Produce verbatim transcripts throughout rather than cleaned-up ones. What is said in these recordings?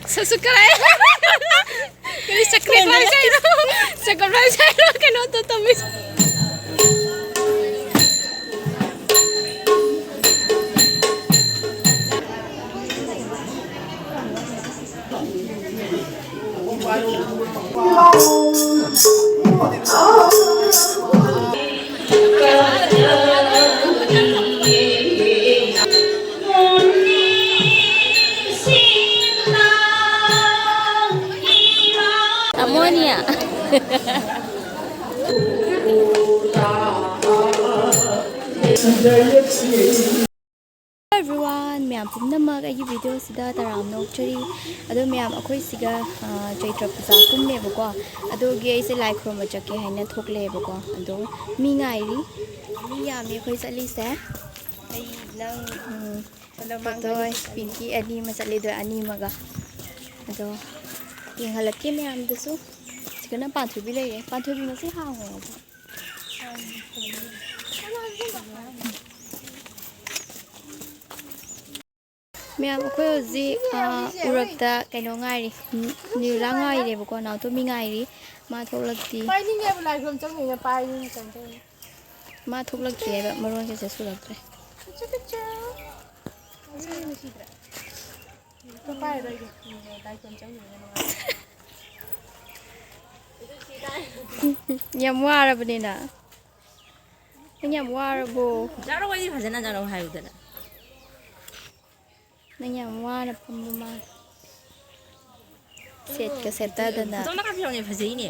Subscribe. ꯀꯔꯤ sacrifice ꯍꯥꯏꯔꯣ? Sacrifice ꯍꯥꯏꯔꯣ? ꯀꯩꯅꯣ ꯇꯧ ꯇꯝꯃꯤ꯫ Ammonia. Everyone, ꯃꯌꯥꯝ ꯄꯨꯝꯅꯃꯛ ꯑꯩꯒꯤ video ꯁꯤꯗ ꯇꯔꯥꯝꯅ ꯑꯣꯛꯆꯔꯤ꯫ ꯑꯗꯣ ꯃꯌꯥꯝ, ꯑꯩꯈꯣꯏ ꯁꯤꯒ, ꯑ, ꯆꯩꯇ꯭ꯔ ꯄꯨꯖꯥ ꯀꯨꯝꯃꯦꯕꯀꯣ꯫ ꯑꯗꯨꯒꯤ ꯑꯩꯁꯦ ꯂꯥꯏ ꯈꯨꯔꯨꯝꯕ ꯆꯠꯀꯦ ꯍꯥꯏꯅ ꯊꯣꯛꯂꯛꯑꯦꯕꯀꯣ꯫ ꯑꯗꯣ ꯃꯤ ꯉꯥꯏꯔꯤ꯫ ꯃꯤ ꯌꯥꯝꯃꯤ ꯑꯩꯈꯣꯏ ꯆꯠꯂꯤꯁꯦ꯫ ꯑꯩ ꯅꯪ ꯎꯝ꯫ ꯄꯤꯡꯀꯤ ꯑꯅꯤ ꯑꯃ ꯆꯠꯂꯤꯗꯣ, ꯑꯅꯤ ꯑꯃꯒ꯫ ꯑꯗꯣ ꯌꯦꯡꯍꯜꯂꯛꯀꯦ ꯃꯌꯥꯝꯗꯁꯨ꯫ ꯁꯤꯗꯅ ꯄꯥꯟꯊꯣꯏꯕꯤ ꯂꯩꯔꯦ꯫ ꯄꯥꯟꯊꯣꯏꯕꯤ ꯉꯁꯤ ꯍꯥꯡꯉꯣ꯫ ꯃꯌꯥꯝ, ꯑꯩꯈꯣꯏ ꯍꯧꯖꯤꯛ, ꯑ, ꯎꯔꯛꯇ ꯀꯩꯅꯣ ꯉꯥꯏꯔꯤ, ꯅꯤꯔꯂꯥ ꯉꯥꯏꯔꯦꯕꯀꯣ, ꯅꯥꯎꯇꯣꯝꯕꯤ ꯉꯥꯏꯔꯤ, ꯃꯥ ꯊꯣꯛꯂꯛꯇꯤ꯫ ꯄꯥꯏꯅꯤꯡꯉꯦꯕ, ꯂꯥꯏ ꯈꯨꯔꯨꯝ ꯆꯪꯉꯤꯅ ꯄꯥꯏꯅꯤꯡꯉꯦ ꯀꯩꯅꯣ ꯇꯧꯔꯤꯅꯦ꯫ ꯃꯥ ꯊꯣꯛꯂꯛꯇꯦ ꯍꯥꯏꯕ, ꯃꯔꯣꯟ ꯀꯩꯁꯨ ꯁꯨꯔꯛꯇ꯭ꯔꯦ꯫ ꯀꯨꯆꯨ ꯀꯨꯆꯨ꯫ ꯃꯁꯛ ꯅꯨꯡꯁꯤꯗ꯭ꯔꯥ? ꯄꯥꯏꯔꯔꯣꯏꯒꯦ꯫ ꯂꯥꯏ ꯈꯨꯔꯨꯝ ꯆꯪꯉꯤꯅ ꯅꯨꯡꯉꯥꯏ꯫ ꯌꯥꯝ ꯋꯥꯔꯕꯅꯤꯅ꯫ ꯅꯪ ꯌꯥꯝ ꯋꯥꯔꯕꯣ? ꯖꯥꯔꯣ ꯋꯥꯔꯤ ꯐꯖꯅ ꯖꯥꯔꯣ ꯍꯥꯏꯌꯨꯗꯅ꯫ ꯅꯪ ꯌꯥꯝ ꯋꯥꯅ ꯐꯝꯕ ꯃꯥꯜꯂꯦ꯫ ꯁꯦꯠꯀ ꯁꯦꯠꯇꯗꯅ꯫ ꯐꯣꯇꯣ ꯑꯃ ꯀꯥꯞꯄꯤꯔꯛꯑꯣꯅꯦ, ꯐꯖꯩꯅꯦ꯫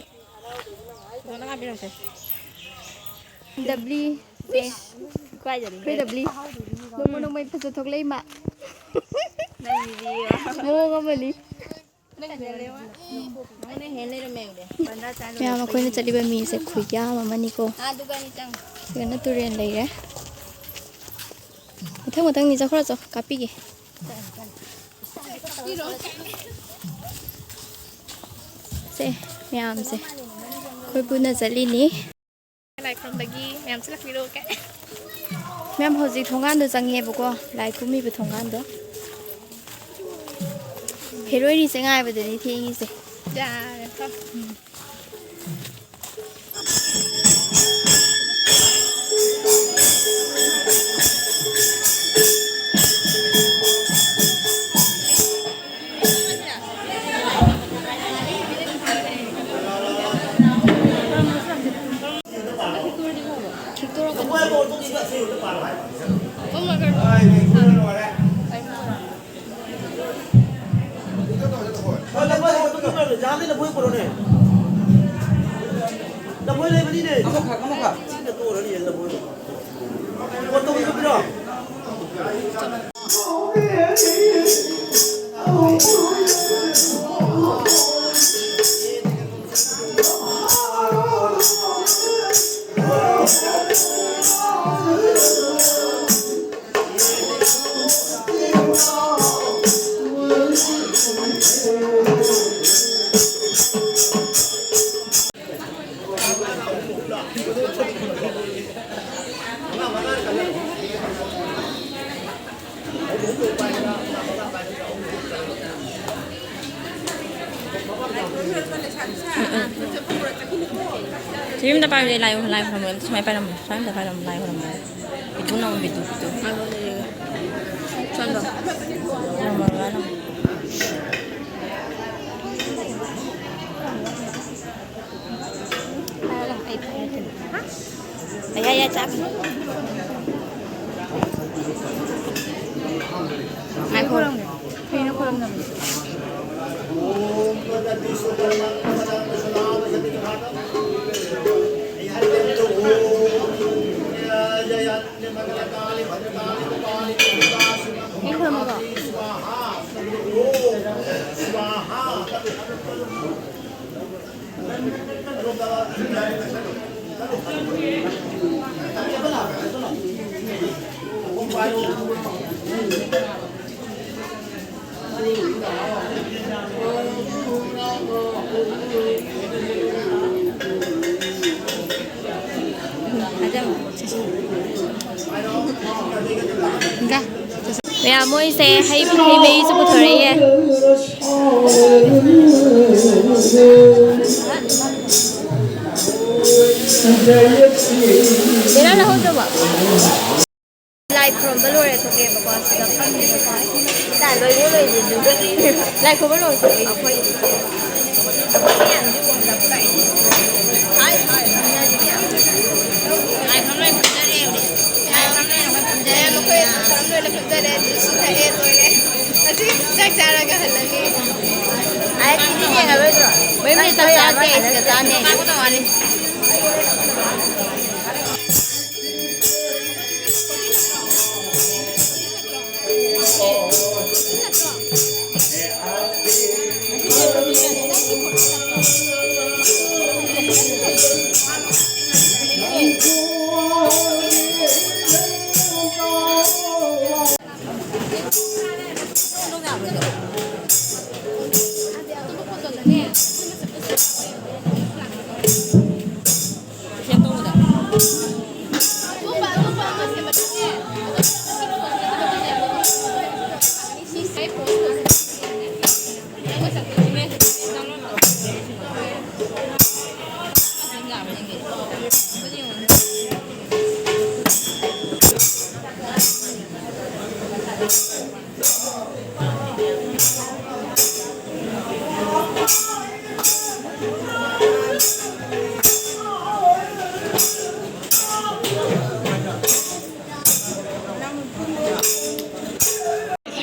ꯐꯣꯇꯣ ꯑꯃ ꯀꯥꯞꯄꯤꯔꯛꯑꯣꯁꯦ꯫ ꯗꯕ꯭ꯂꯤ ꯁꯦ꯫ ꯀꯥꯏꯗꯅꯣ? ꯑꯩꯈꯣꯏ ꯗꯕ꯭ꯂꯤ꯫ ꯅꯣꯡꯃ ꯅꯣꯡꯃꯩ ꯐꯖ ꯊꯣꯛꯂꯛꯏ ꯃꯥ꯫ ꯅꯪꯒꯤꯗꯤ꯫ ꯃꯑꯣꯡ ꯑꯃꯅꯤ꯫ ꯃꯌꯥꯝ, ꯑꯩꯈꯣꯏꯅ ꯆꯠꯂꯤꯕ ꯃꯤꯁꯦ ꯈꯨꯌꯥꯝ ꯑꯃꯅꯤꯀꯣ꯫ ꯁꯤꯗꯅ ꯇꯨꯔꯦꯜ ꯂꯩꯔꯦ꯫ ꯃꯊꯪ ꯃꯊꯪꯅꯤ, ꯆꯠꯈ꯭ꯔꯣ, ꯆꯣ, ꯀꯥꯞꯄꯤꯒꯦ꯫ ꯁꯦ, ꯃꯌꯥꯝꯁꯦ ꯑꯩꯈꯣꯏ ꯄꯨꯟꯅ ꯆꯠꯂꯤꯅꯤ꯫ ꯂꯥꯏ ꯈꯨꯔꯨꯝꯕꯒꯤ ꯃꯌꯥꯝꯁꯨ ꯂꯥꯛꯄꯤꯔꯣ, ꯀꯦ꯫ ꯃꯌꯥꯝ, ꯍꯧꯖꯤꯛ ꯊꯣꯡꯒꯥꯟꯗꯣ ꯆꯪꯉꯦꯕꯀꯣ, ꯂꯥꯏ ꯀꯨꯝꯃꯤꯕ ꯊꯣꯡꯒꯥꯟꯗꯣ꯫ ꯍꯦꯔꯣꯏꯟꯁꯦ ꯉꯥꯏꯕꯗꯅꯤ ꯊꯦꯡꯉꯤꯁꯦ꯫ ꯌꯥꯔꯦꯀꯣ꯫ ꯂꯐꯣꯏ ꯂꯩꯕꯅꯤꯅꯦ꯫ ꯑꯃꯈꯛ, ꯑꯃꯈꯛ꯫ ꯁꯤꯅ ꯇꯣꯛꯑꯅꯤ, ꯂꯐꯣꯏ꯫ ꯐꯣꯟ ꯇꯧꯕꯤꯔꯣ꯫ ꯁꯤ ꯌꯨꯝꯗ ꯄꯥꯏꯕꯗꯤ ꯂꯥꯏ, ꯂꯥꯏ ꯈꯨꯔꯝꯕ ꯁꯨꯃꯥꯏꯅ ꯄꯥꯏꯔꯝꯃꯣ꯫ ꯁ꯭ꯋꯥꯏꯗ ꯄꯥꯏꯔꯝꯃꯣ, ꯂꯥꯏ ꯈꯨꯔꯝꯕ꯫ ꯕꯤꯗꯨ ꯅꯪ ꯕꯤꯗꯨ, ꯕꯤꯗꯨ꯫ ꯁꯣꯝꯗ꯫ ꯅꯝꯕꯔ ꯋꯥꯟ ꯑꯃ꯫ ꯄꯥꯏꯔꯒ ꯑꯩ ꯄꯥꯏꯔꯛꯀꯦ꯫ ꯌꯥ, ꯌꯥ, ꯆꯥꯛ꯫ ꯉꯥꯏꯈꯣ꯫ ꯀꯩꯅꯣ ꯈꯨꯔꯝꯗꯕꯅꯤ꯫ ꯀꯩ ꯈꯨꯔꯝꯃꯕꯣ? ꯏꯟꯖꯥꯡ꯫ ꯃꯌꯥꯝ ꯃꯣꯏꯁꯦ ꯍꯩ, ꯍꯩ ꯃꯍꯤꯁꯨ ꯄꯨꯊꯣꯔꯛꯏꯌꯦ꯫ ꯕꯦꯂꯥ ꯂꯧꯍꯧꯗ꯭ꯔꯕꯣ? ꯂꯥꯏ ꯈꯨꯔꯨꯝꯕ ꯂꯣꯏꯔꯦ ꯊꯣꯛꯑꯦꯕꯀꯣ, ꯁꯤꯗ ꯐꯝꯃꯦꯕꯀꯣ꯫ ꯂꯥꯏ ꯂꯣꯏꯔꯦ, ꯂꯣꯏꯔꯦ, ꯑꯗꯨꯒ ꯂꯥꯏ ꯈꯨꯔꯨꯝꯕ ꯂꯣꯏꯔꯦ ꯊꯣꯛꯑꯦ ꯑꯩꯈꯣꯏ꯫ ꯂꯥꯏ ꯈꯨꯔꯨꯝꯕ ꯂꯣꯏꯔꯦ ꯐꯝꯖꯔꯦ꯫ ꯂꯥꯏ ꯈꯨꯔꯨꯝꯕ ꯂꯣꯏꯔꯦ ꯐꯝꯖꯔꯦ꯫ ꯂꯥꯏ ꯈꯨꯔꯨꯝꯕ ꯂꯣꯏꯔꯦ ꯐꯝꯖꯔꯦ꯫ ꯖꯨꯁꯁꯨ ꯊꯛꯑꯦ, ꯂꯣꯏꯔꯦ꯫ ꯍꯧꯖꯤꯛ ꯆꯥꯛ ꯆꯥꯔꯒ ꯍꯜꯂꯅꯤ꯫ ꯑꯥꯏ ꯑꯦꯁ ꯇꯤ ꯚꯤ ꯌꯦꯡꯉꯔꯣꯏꯗ꯭ꯔꯣ? ꯃꯌꯨꯝꯗ ꯆꯥꯛ ꯆꯥꯗꯦ, ꯁꯤꯗ ꯆꯥꯅꯤ꯫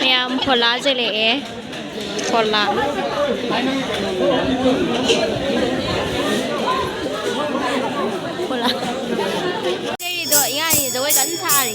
ꯃꯌꯥꯝ ꯐꯣꯂꯥ ꯆꯦꯜꯂꯛꯑꯦ꯫ ꯐꯣꯂꯥ꯫ ꯐꯣꯂꯥ꯫ ꯏꯆꯦꯒꯤꯗꯣ ꯏꯉꯥꯏꯅꯤ ꯖꯒꯣꯏ ꯀꯟꯅ ꯁꯥꯔꯤ꯫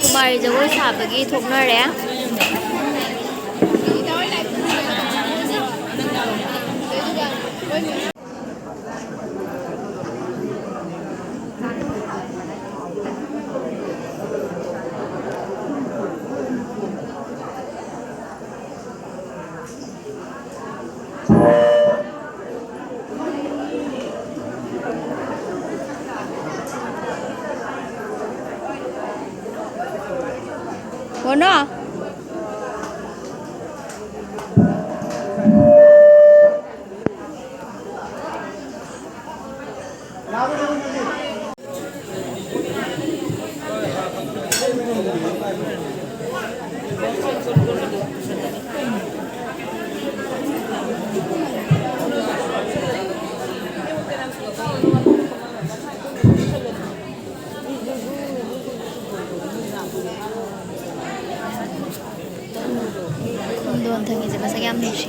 ꯀꯨꯃꯥꯔꯤ ꯖꯒꯣꯏ ꯁꯥꯕꯒꯤ ꯊꯣꯛꯅꯔꯦ꯫ ꯀꯣꯟꯅꯣ꯫ ꯈꯣꯡꯗꯣꯟ ꯊꯪꯉꯤꯁꯦ ꯃꯁꯛ ꯌꯥꯝ ꯅꯨꯡꯁꯤ꯫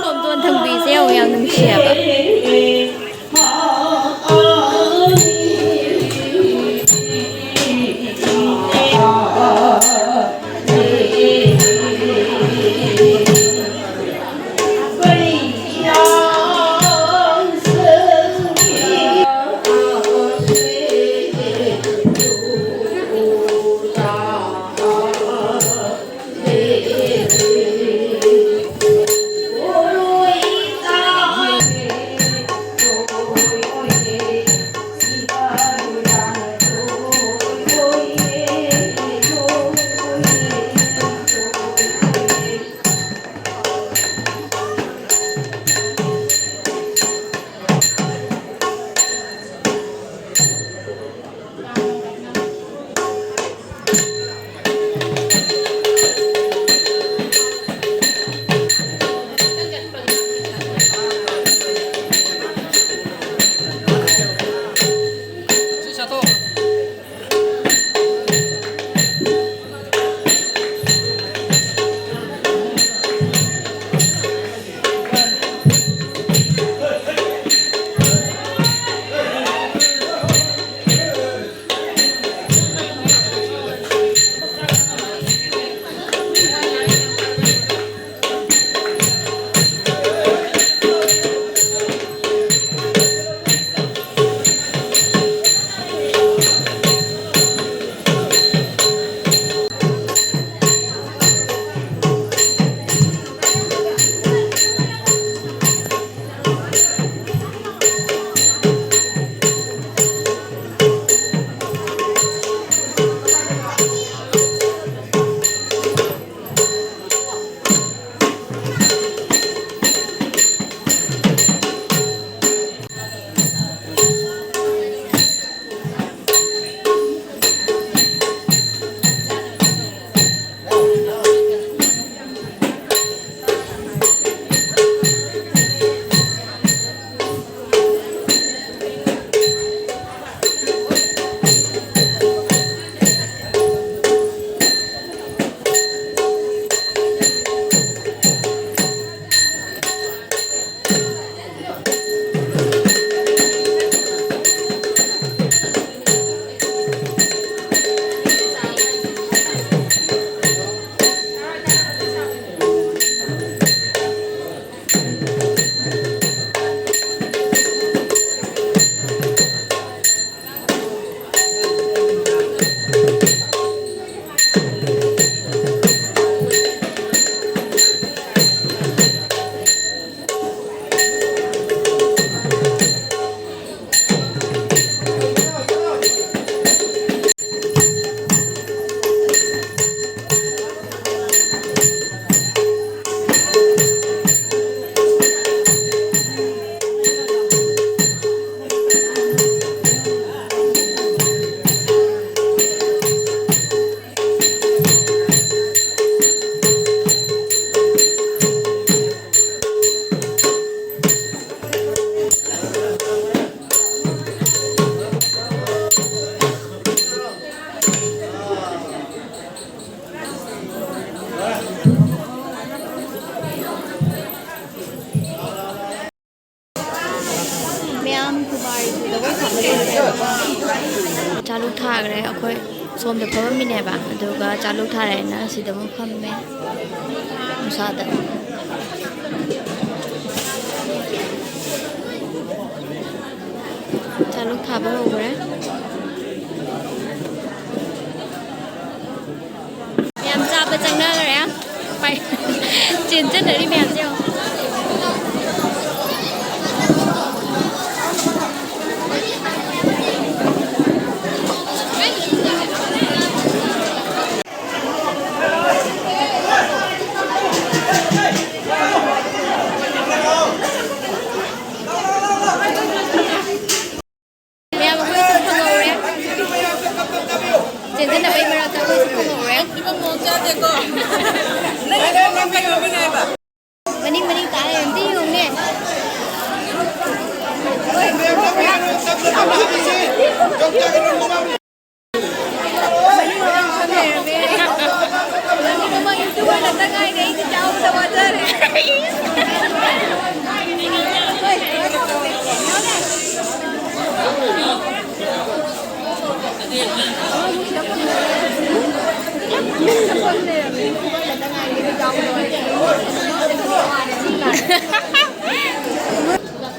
ꯈꯣꯝꯗꯣꯟ ꯊꯝꯕꯤꯁꯦ ꯌꯦꯡꯉꯨ, ꯌꯥꯝ ꯅꯨꯡꯁꯤ ꯍꯥꯏꯕ꯫ ꯆꯥꯂꯨꯛ ꯊꯥꯈ꯭ꯔꯦ꯫ ꯑꯩꯈꯣꯏ ꯁꯣꯝꯗ ꯐꯝꯃꯝꯃꯤꯅꯦꯕ, ꯑꯗꯨꯒ ꯆꯥꯂꯨꯛ ꯊꯥꯔꯦꯅ ꯁꯤꯗ ꯑꯃꯨꯛ ꯐꯝꯃꯦ ꯅꯨꯡꯁꯥꯗ꯫ ꯆꯥꯂꯨꯛ ꯊꯥꯕ ꯍꯧꯈ꯭ꯔꯦ꯫ ꯃꯌꯥꯝ ꯆꯥꯕ ꯆꯪꯅꯈ꯭ꯔꯦ꯫ ꯄꯥꯏ-, ꯆꯦꯟꯖꯟꯅꯔꯤ ꯃꯌꯥꯝꯁꯦ ꯌꯦꯡꯉꯣ꯫ ꯃꯌꯥꯝ ꯑꯩꯈꯣꯏꯁꯨ ꯐꯪꯍꯧꯔꯦ꯫ ꯆꯦꯟꯁꯤꯟꯅꯕꯒꯤ ꯃꯔꯛꯇ ꯑꯩꯈꯣꯏꯁꯨ ꯐꯪꯍꯧꯔꯦ꯫ ꯐꯤꯕꯝ ꯃꯑꯣꯡ ꯆꯥꯗꯦꯀꯣ꯫ ꯅꯪ ꯀꯩ ꯃꯃꯤꯡ ꯍꯥꯏꯕ? ꯃꯅꯤꯡ ꯃꯅꯤꯡ ꯇꯥꯔꯦ, ꯑꯝꯇ ꯌꯦꯡꯉꯨꯅꯦ꯫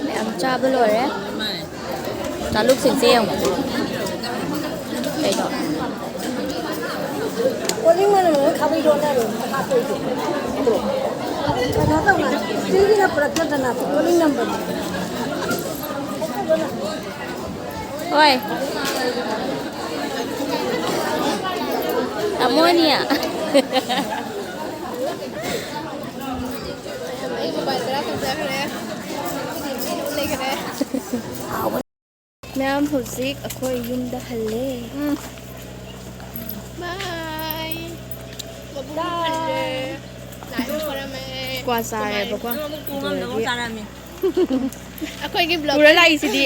ꯃꯌꯥꯝ ꯆꯥꯕ ꯂꯣꯏꯔꯦ꯫ ꯆꯥꯂꯨꯛꯁꯤꯡꯁꯦ ꯌꯦꯡꯉꯣ꯫ ꯀꯩꯅꯣ? ꯀꯣꯂꯤꯡ ꯃꯅꯨꯡꯗ ꯈꯥꯕꯩꯗꯣ ꯑꯣꯟꯅꯔꯦ, ꯍꯥꯞꯄꯩꯗꯣ꯫ ꯀꯩꯅꯣ ꯇꯧꯅ, ꯁꯤꯒꯤꯅ ꯄꯨꯔꯛꯇꯗꯅ ꯀꯣꯂꯤꯡ ꯅꯝꯕꯅꯤ꯫ ꯍꯣꯏ꯫ ꯇꯥꯃꯣꯅꯤ꯫ ꯑꯩ ꯃꯣꯕꯥꯏꯜ ꯇꯔꯥ ꯐꯪꯖꯈ꯭ꯔꯦ꯫ ꯂꯩꯈ꯭ꯔꯦ꯫ ꯃꯌꯥꯝ ꯍꯧꯖꯤꯛ ꯑꯩꯈꯣꯏ ꯌꯨꯝꯗ ꯍꯜꯂꯦ꯫ ꯎꯝ꯫ ꯕꯥꯏ꯫ ꯃꯕꯨꯛ ꯊꯜꯂꯦ꯫ ꯂꯥꯏꯁꯨ ꯈꯣꯏꯔꯝꯃꯦ꯫ ꯀ꯭ꯋꯥ ꯆꯥꯔꯦꯕꯀꯣ꯫ ꯅꯪ ꯑꯃꯨꯛ ꯄꯨꯡ ꯑꯃꯗ ꯑꯃꯨꯛ ꯑꯗꯨꯗꯒꯤ ꯆꯥꯔꯝꯃꯤ꯫ ꯑꯩꯈꯣꯏꯒꯤ ꯄꯨꯔ blogger ꯂꯥꯛꯏꯁꯤꯗꯤ꯫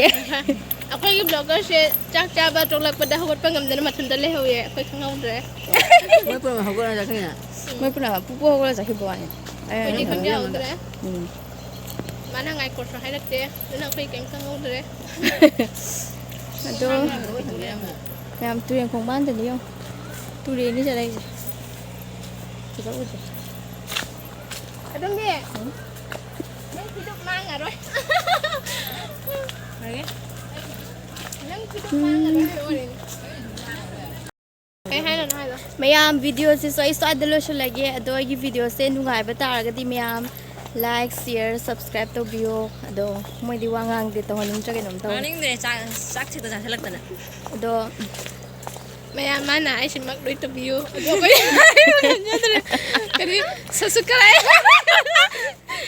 ꯑꯩꯈꯣꯏꯒꯤ bloggerꯁꯦ ꯆꯥꯛ ꯆꯥꯕ ꯇꯣꯛꯂꯛꯄꯗ ꯍꯧꯒꯠꯄ ꯉꯝꯗꯅ ꯃꯊꯟꯇ ꯂꯩꯍꯧꯋꯦ꯫ ꯑꯩꯈꯣꯏ ꯈꯪꯍꯧꯗ꯭ꯔꯦ꯫ ꯃꯣꯏ ꯄꯨꯝꯅꯃꯛ ꯍꯧꯒꯠꯂ ꯆꯠꯈ꯭ꯔꯤꯅꯦ꯫ ꯃꯣꯏ ꯄꯨꯝꯅꯃꯛ ꯄꯨꯄꯨ ꯍꯧꯒꯠꯂ ꯆꯠꯈꯤꯕ ꯋꯥꯅꯤ꯫ ꯑꯩꯈꯣꯏꯗꯤ ꯈꯪꯖꯍꯧꯗ꯭ꯔꯦ꯫ ꯎꯝ꯫ ꯃꯥꯅ ꯉꯥꯏꯈꯣꯁꯨ ꯍꯥꯏꯔꯛꯇꯦ꯫ ꯑꯗꯨꯅ ꯑꯩꯈꯣꯏ ꯀꯩꯝ ꯈꯪꯍꯧꯗ꯭ꯔꯦ꯫ ꯑꯗꯣ ꯃꯌꯥꯝ ꯇꯨꯔꯦꯟ ꯈꯣꯡꯕꯥꯟꯗꯅꯤ ꯌꯦꯡꯉꯣ꯫ ꯇꯨꯔꯦꯟꯅꯤ ꯆꯠꯂꯛꯏꯁꯦ꯫ ꯐꯖ ꯎꯗ꯭ꯔꯦ꯫ ꯑꯗꯨꯝꯅꯦ꯫ ꯎꯝ꯫ ꯅꯪ ꯐꯤꯗꯨ ꯃꯥꯡꯉꯔꯣꯏ꯫ ꯅꯪ ꯐꯤꯗꯨ ꯃꯥꯡꯉꯔꯣꯏ ꯍꯥꯏꯕ ꯋꯥꯔꯤꯅꯤ꯫ ꯀꯩ ꯍꯥꯏꯅꯣ ꯅꯪ ꯍꯥꯏꯗꯣ? ꯃꯌꯥꯝ, ꯚꯤꯗꯤꯑꯣꯁꯤ ꯁ꯭ꯋꯥꯏ ꯁ꯭ꯋꯥꯏꯗ ꯂꯣꯏꯁꯤꯜꯂꯒꯦ꯫ ꯑꯗꯣ ꯑꯩꯒꯤ ꯚꯤꯗꯤꯑꯣꯁꯦ ꯅꯨꯡꯉꯥꯏꯕ ꯇꯥꯔꯒꯗꯤ ꯃꯌꯥꯝ like, share, subscribe ꯇꯧꯕꯤꯌꯣ꯫ ꯑꯗꯣ ꯃꯣꯏꯗꯤ ꯋꯥ ꯉꯥꯡꯗꯦ, ꯇꯧꯍꯟꯅꯤꯡꯗ꯭ꯔꯦ ꯀꯩꯅꯣꯝ ꯇꯧꯔꯦ꯫ ꯉꯥꯡꯅꯤꯡꯗ꯭ꯔꯦ, ꯆꯥꯛ, ꯆꯥꯛ ꯊꯤꯗ ꯆꯥꯁꯤꯜꯂꯛꯇꯅ꯫ ꯑꯗꯣ ꯃꯌꯥꯝ, ꯃꯥꯅ ꯍꯥꯏꯁꯤꯃꯛ ꯂꯣꯏ ꯇꯧꯕꯤꯌꯨ꯫ ꯑꯗꯣ ꯑꯩꯈꯣꯏ ꯀꯔꯤ subscribe,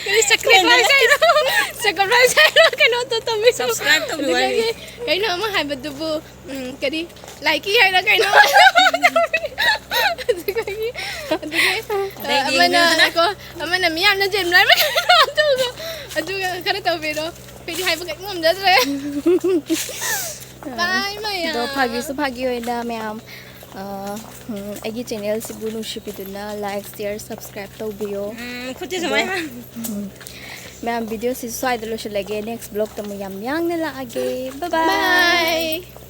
ꯀꯔꯤ sacrifice ꯍꯥꯏꯔꯣ? Sacrifice ꯍꯥꯏꯔꯣ? ꯀꯩꯅꯣ ꯑꯝꯇ ꯇꯧꯕꯤꯌꯨ꯫ Subscribe ꯇꯧꯕꯤꯌꯨ ꯑꯗꯨꯗꯒꯤ ꯍꯥꯏꯔꯤ꯫ ꯀꯩꯅꯣ ꯑꯃ ꯍꯥꯏꯕꯗꯨꯕꯨ, ꯎꯝ, ꯀꯔꯤ? Like ꯀꯤ ꯍꯥꯏꯔ ꯀꯩꯅꯣ? ꯑꯗꯨꯗꯒꯤ, ꯑꯗꯨꯗꯒꯤ, ꯑꯗꯩꯗꯤ ꯑꯃꯅ, ꯌꯦꯡꯕꯤꯌꯨꯗꯅ꯫ ꯉꯥꯏꯈꯣ, ꯑꯃꯅ ꯃꯤꯌꯥꯝꯅ ꯖꯦꯝ ꯂꯥꯏꯃ ꯑꯗꯨꯒ, ꯑꯗꯨꯒ ꯈꯔ ꯇꯧꯕꯤꯔꯣ꯫ ꯑꯩꯈꯣꯏꯗꯤ ꯍꯥꯏꯕ ꯀꯩꯝ ꯉꯝꯖꯗ꯭ꯔꯦ꯫ Bye ꯃꯌꯥꯝ꯫ ꯑꯗꯣ ꯐꯥꯒꯤꯁꯨ ꯐꯥꯒꯤ ꯑꯣꯏꯅ ꯃꯌꯥꯝ, ꯑ, ꯎꯝ, ꯑꯩꯒꯤ channel ꯁꯤꯕꯨ ꯅꯨꯡꯁꯤꯕꯤꯗꯨꯅ like, share, subscribe ꯇꯧꯕꯤꯌꯣ꯫ ꯎꯝ, ꯈꯨꯠꯁꯦ ꯑꯗꯣ, ꯁꯨꯃꯥꯏꯅ꯫ ꯎꯝ, ꯃꯌꯥꯝ, video ꯁꯤꯁꯨ ꯁ꯭ꯋꯥꯏꯗ ꯂꯣꯏꯁꯤꯜꯂꯒꯦ꯫ Next vlog ꯇ ꯑꯃꯨꯛ ꯌꯥꯝ ꯌꯥꯡꯅ ꯂꯥꯛꯑꯒꯦ꯫ Bye bye꯫ Bye꯫